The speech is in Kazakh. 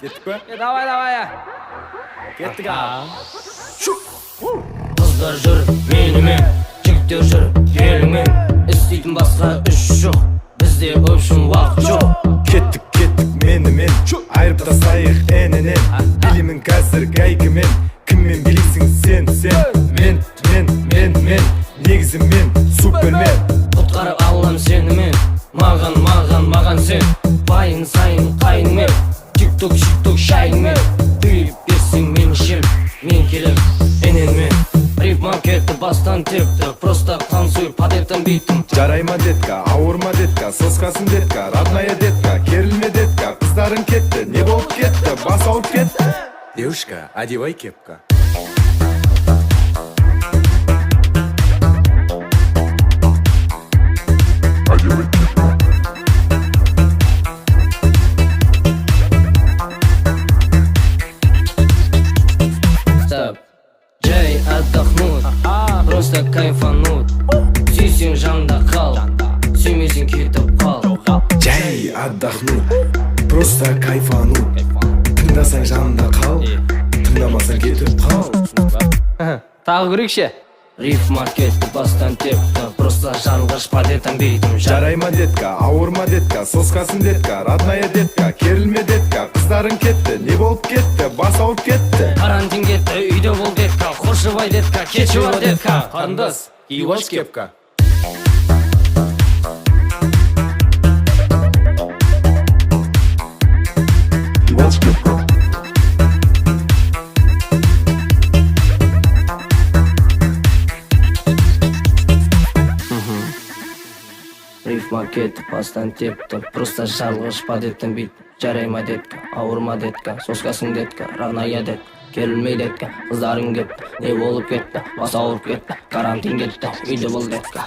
Кеттік па? Е, давай, давай. Кеттік ал. Қыздар жүр менімен, жігіттер жүр еліңмен. Істейтін басқа іс жоқ бізде, в общем, уақыт жоқ. Кеттік, кеттік менімен. Айырып тастайық інінен. Билеймін қазір гайкамен. Кіммен билейсің сен, сен? Мен, мен, мен, мен. Негізі мен супермен. Құтқарып алам сені мен. Маған, маған, маған сен. Байын сайын қайынмен. Тик ток, шик ток, шайыңмен. Тыйып берсең, мен ішем. Мен келем енеңмен. Рифма кетті, бастан тепті. Просто танцуй под этим битом. Жарай ма, детка, ауырма, детка, соскасың, детка, родная детка, керілме, детка, қыздарың кетті, не болып кетті, бас ауырып кетті. Девушка, одевай кепка. Стоп. Жай отдохнуть, просто кайфануть. Сүйсең, жанында қал, сүймесең, кетіп қал. Жай отдохнуть, просто кайфануть. Тыңдасаң, жанында қал, тыңдамасаң, кетіп қал. Тағы көрейікші. Рифма кетті, бастан тепті. Просто жарылғыш под этим битом. Жарай ма, детка, ауырма, детка, соскасың, детка, родная детка, керілме, детка, қыздарың кетті, не болып кетті, бас ауырып кетті. Карантин кетті, үйде бол, детка. Қошывай, детка, кетші бар, детка. Қарындас, киіп алшы кепка. Рифма кетті, бастан тепті. Просто жарылғыш под этим бит. Жарай ма, детка, ауырма, детка, соскасың, детка, родная детка, керілмей, детка, қыздарың кетті, не болып кетті, бас ауырып кетті, карантин кетті, үйде бол, детка.